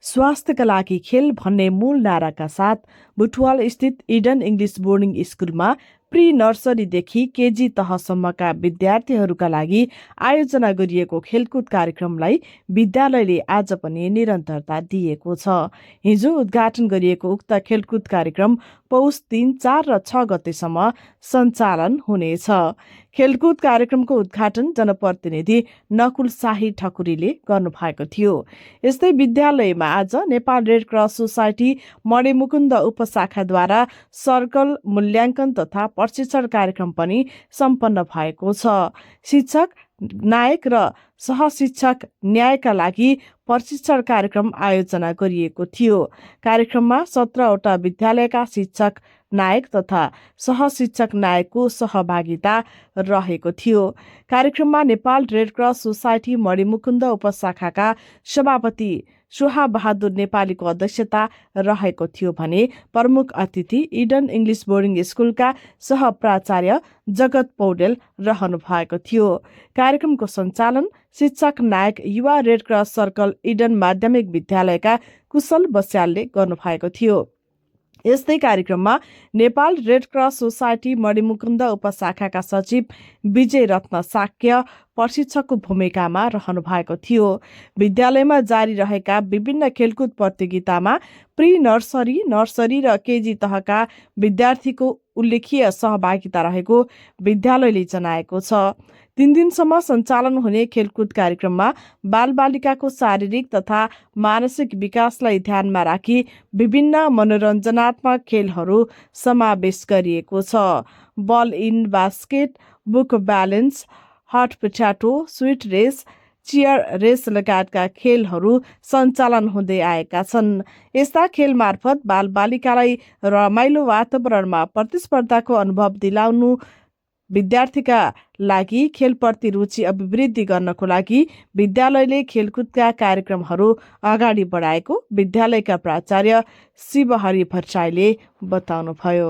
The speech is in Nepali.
स्वास्थ्यका लागि खेल भन्ने मूल नाराका साथ बुटवल स्थित इडन इङ्ग्लिस बोर्डिङ स्कुलमा प्री नर्सरीदेखि केजी तहसम्मका विद्यार्थीहरूका लागि आयोजना गरिएको खेलकुद कार्यक्रमलाई विद्यालयले आज पनि निरन्तरता दिएको छ। हिजो उद्घाटन गरिएको उक्त खेलकुद कार्यक्रम पौष 3, 4 र 6 गतेसम्म सञ्चालन हुनेछ। खेलकुद कार्यक्रमको उद्घाटन जनप्रतिनिधि नकुल शाही ठकुरीले गर्नुभएको थियो। यस्तै विद्यालयमा आज Nepal Red Cross Society Manimukunda उपशाखाद्वारा सर्कल मूल्याङ्कन तथा प्रशिक्षण कार्यक्रम पनि सम्पन्न भएको छ। शिक्षक नायक र सहशिक्षक न्यायका लागि प्रशिक्षण कार्यक्रम आयोजना गरिएको थियो। कार्यक्रममा 17वटा विद्यालयका शिक्षक नायक तथा सहशिक्षक नायकको सहभागिता रहेको थियो। कार्यक्रममा Nepal Red Cross Society Manimukund उपशाखाका सभापति सुहा बहादुर नेपालीको अध्यक्षता रहेको थियो भने प्रमुख अतिथि इडन इङ्ग्लिस बोर्डिङ स्कुलका सहप्राचार्य जगत पौडेल रहनु भएको थियो। कार्यक्रमको सञ्चालन शिक्षक नायक युवा रेड क्रस सर्कल इडन माध्यमिक विद्यालयका कुशल बस्यालले गर्नुभएको थियो। यस्तै कार्यक्रममा Nepal Red Cross Society Manimukund उपशाखाका सचिव विजय रत्न साक्य प्रशिक्षकको भूमिकामा रहनु भएको थियो। विद्यालयमा जारी रहेका विभिन्न खेलकुद प्रतियोगितामा प्री नर्सरी, नर्सरी र केजी तहका विद्यार्थीको उल्लेखीय सहभागिता रहेको विद्यालयले जनाएको छ। 3 दिनसम्म सञ्चालन हुने खेलकुद कार्यक्रममा बालबालिकाको शारीरिक तथा मानसिक विकासलाई ध्यानमा राखी विभिन्न मनोरञ्जनात्मक खेलहरू समावेश गरिएको छ। Ball in basket, book balance, hot potato, sweet race, chair race लगायतका खेलहरू सञ्चालन हुँदै आएका छन्। यस्ता खेल मार्फत बालबालिकालाई रमाइलो वातावरणमा प्रतिस्पर्धाको अनुभव दिलाउनु, विद्यार्थीका लागि खेलप्रति रुचि अभिवृद्धि गर्नको लागि विद्यालयले खेलकुदका कार्यक्रमहरू अगाडि बढाएको विद्यालयका प्राचार्य शिवहरि भट्टराईले बताउनुभयो।